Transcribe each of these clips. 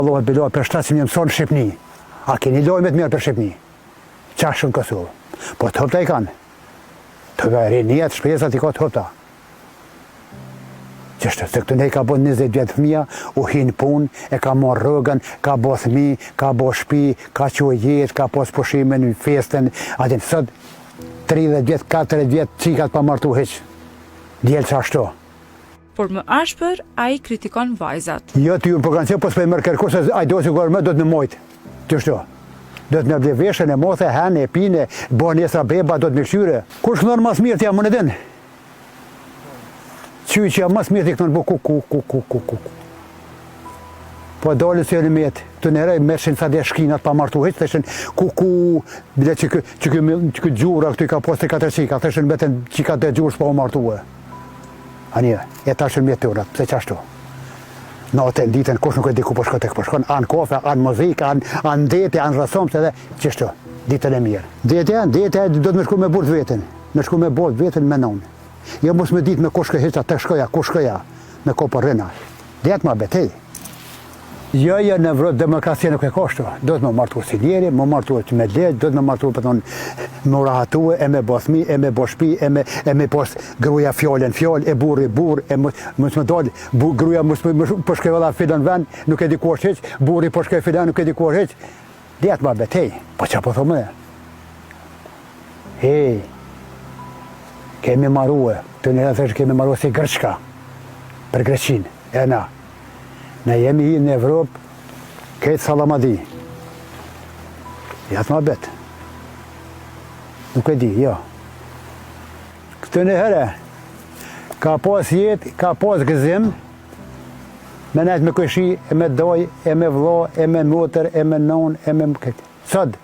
Allahu bela për 700 mijë mëson në Shqipni. A keni lojë me të mirë për Shqipni? Qashtu në Kosovë. Po të hupta i kanë. Të hupta riniat, shpresat i ka të hupta. Qështu, se këtu ne ka bo 20 vjetë fëmija, u hi në punë, e ka marrë rrogën, ka bo fëmi, ka bo shpi, ka qu jetë, ka pos pushimin, festën, a din, sot 30 vjetë, 40 vjetë, qikat pa martu hiq. Djelë që ashtu. Por më ashpër, ai kritikon vajzat. Jo ty unë po kanë qenë, po s'po e merr kërkush se ai do të më do të më mojt. Qështu. Do të më ble veshën e mothe, hanë e pinë, bën esra beba do të më kqyre. Kush këndon më së mirë ti a mund e din? Qyqja më së mirë ti këndon bu ku ku ku ku ku ku. Po dolën se janë met, të nere mershin sa dhe shkinat pa martu hiç, thëshin ku ku, bile që kë, që kë, që kë gjura këtu i ka postë katër qika, thëshin vetën qika dhe gjurës pa u martue. Ani, e tash janë mjeturat, pse qashtu? Natën, ditën, kush nuk e di ku po shkon tek po shkon, anë kofe, anë muzikë, anë anë deti, anë rasom, se edhe qështu, ditën e mirë. Deti, deti, do të me shku me burr të vetën, me shku me burr të vetën me nonë. Jo mos me ditë me kush shkoj hiç, tek shkoja, ku shkoja, me ko po rrina. Det ma betej. Jo, jo, në Evropë demokracia nuk e ka ashtu. Do të më martu si njeri, më martu që me lejë, do të më martu për thonë me u rahatu e me bo fëmi, e me bo shpi, e me, e me pos gruaja fjalën fjalë, e burri burr, e mos mos më dal, bu, gruaja mos më më po shkoj valla filan vend, nuk e di ku është hiç, burri po shkoj filan, nuk e di ku është hiç. Det ma betej. Po çfarë po thomë? Hej, kemi marue, të në thësh kemi marue si Grçka, për Greqinë, e na. Ne jemi hi në Evropë, krejt sallamadi. Ja të ma bet. Nuk e di, jo. Këtë në herë, ka pas jetë, ka pas gëzim, me nejtë me kojshi, e me doj, e me vlo, e me motër, e me non, e me këtë. Sot,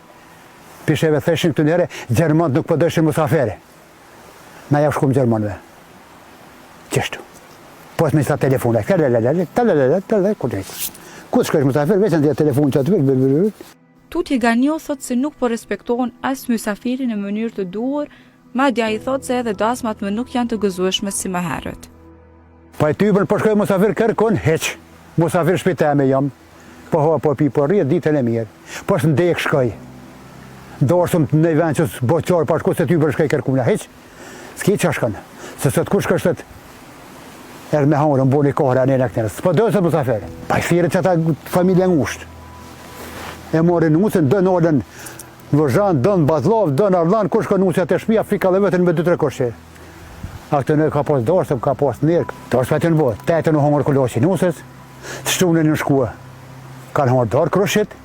pisheve theshin këtë në herë, gjermant nuk po dëshin musafere. Na ja shkum gjermanëve. Qështu. Po me sa telefona. Ku të Ku të shkojsh musafir, veç në telefon që atë vir, vir, vir, vir. Tutje Ganiu thotë se nuk po respektohen as mysafiri në mënyrë të duhur, madje ai thotë se edhe dasmat më nuk janë të gëzueshme si më herët. Pa e typën po shkoj musafir kërkun, hiç. Musafir shpi teme jam. Po ha, po pi, po rri, ditën e mirë. Po s'në dek shkoj. Dorsëm në vend që s'bo qarë pa shku se typën shkoj kërkuna, hiç. S'ki që shkon. Se sot kush kështë të erë me hangër, më bo një kohë e në këtërë. S'po do sot musafir. Pa i thirrë që ata familja ngushtë. E morën nusën, do nolën në Vëzhan, do në Batlov, do në Arlan, kush shkon nusja të shpia, fika dhe vetën me 2-3 koshe. A këtë në ka pas dorsëm, ka pas nërë. Dorsëm aty në bo, tetën u hongër kuloqi nusës, të shtunën në shkua. Kanë hongër dorë krushit.